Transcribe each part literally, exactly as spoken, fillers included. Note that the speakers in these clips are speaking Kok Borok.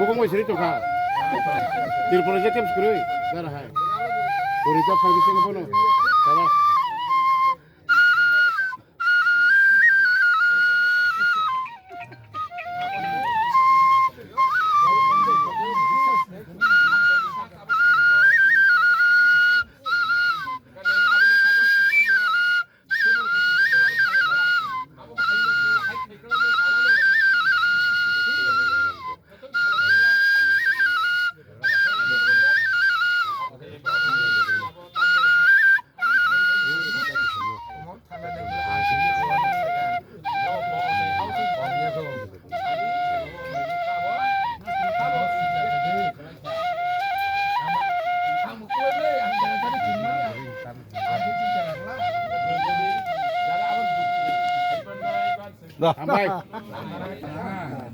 Bukung bai siri tongkha. Tripura je camp kwrwi, dara hai. Pori ta phai bising bono. Dara. Hambai.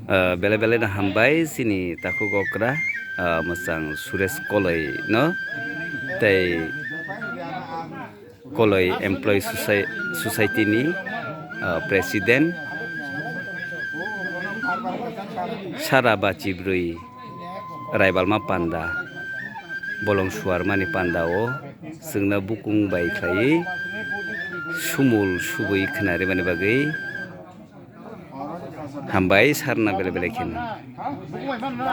Ah, bele bele no hambai chini takhuk okra, ah, mwchang Suresh Koloi no tei Koloi Employee Soci-, Society ni, ah, President Sara Bachibrwi Raibalma Panda bolong suarmani panda o chwngno bukung bai khlaiwi sumul subui khna rimani bagwi hambai sarna bele bele kheno.